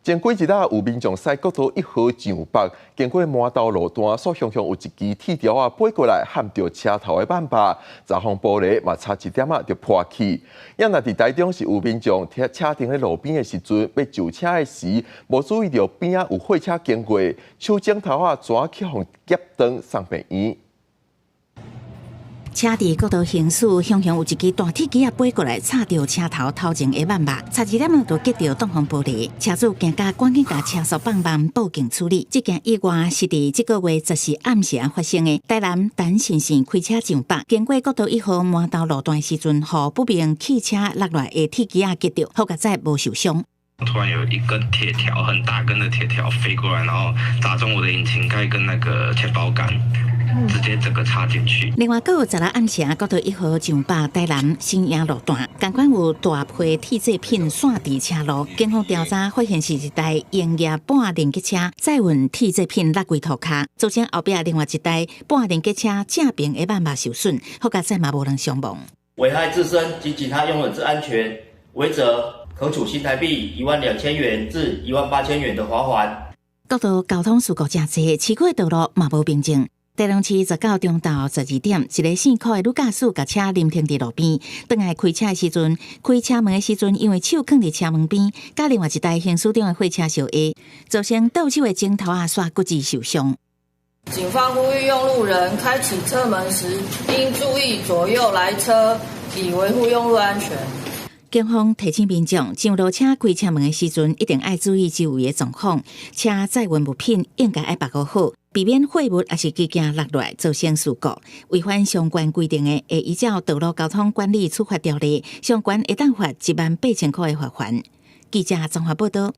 前幾日啊，有民眾駛國道一號上北，經過饃頭路段，煞雄雄有一支鐵條仔飛過來，譀著車頭的萬把，閘風玻璃嘛差一點仔就破去。也若佇台中是有民眾停車停佇路邊的時陣，欲上車的時，無注意著邊仔有貨車經過，手指頭仔怎去予夾斷送病院。車佇國道行駛，雄雄有一支大鐵枝仔飛過來，插著車頭頭前的萬把，差一點仔就擊著擋風玻璃。車主驚甲趕緊共車速放慢，報警處理。這件意外是佇這個月14暗時發生的。台南淡信線開車上北，經過國道一號饃頭路段時陣，予不明汽車落來的鐵枝仔擊著，好佳哉無受傷。突然有一根鐵條，很大根的鐵條飛過來，然後打中我的引擎蓋跟那個前保桿，直接整個插進去。另外，閣有十六暗時，國道一號上北台南新營路段，仝款有大批鐵製品散佇車路。警方調查發現是一台營業半連結車載運鐵製品落櫃塗跤，造成後壁另外一台半連結車正爿的萬把受損，好佳哉嘛無人傷亡。危害自身及其他用人之安全，違者可處新台幣12,000元至18,000元的罰鍰。國道交通事故誠濟，市區的道路嘛無平靜。台中市19中晝12點，一个姓柯的女駕駛共車臨停佇路邊，轉來開車的時陣，開車門的時陣，因為手囥佇車門邊，佮另外一台行駛中的貨車相挨，造成倒手的指頭仔煞骨折受傷。警方呼籲用路人開啟車門時，應注意左右來車，以維護用路安全。警方提醒民眾，上落車開車門的時陣，一定愛注意周圍的狀況，車載運物品應該愛縛顧好，避免貨物抑是機件落來造成事故。違反相關規定的，會依照道路交通管理處罰條例，相關會當罰18,000塊的罰鍰。記者綜合報導。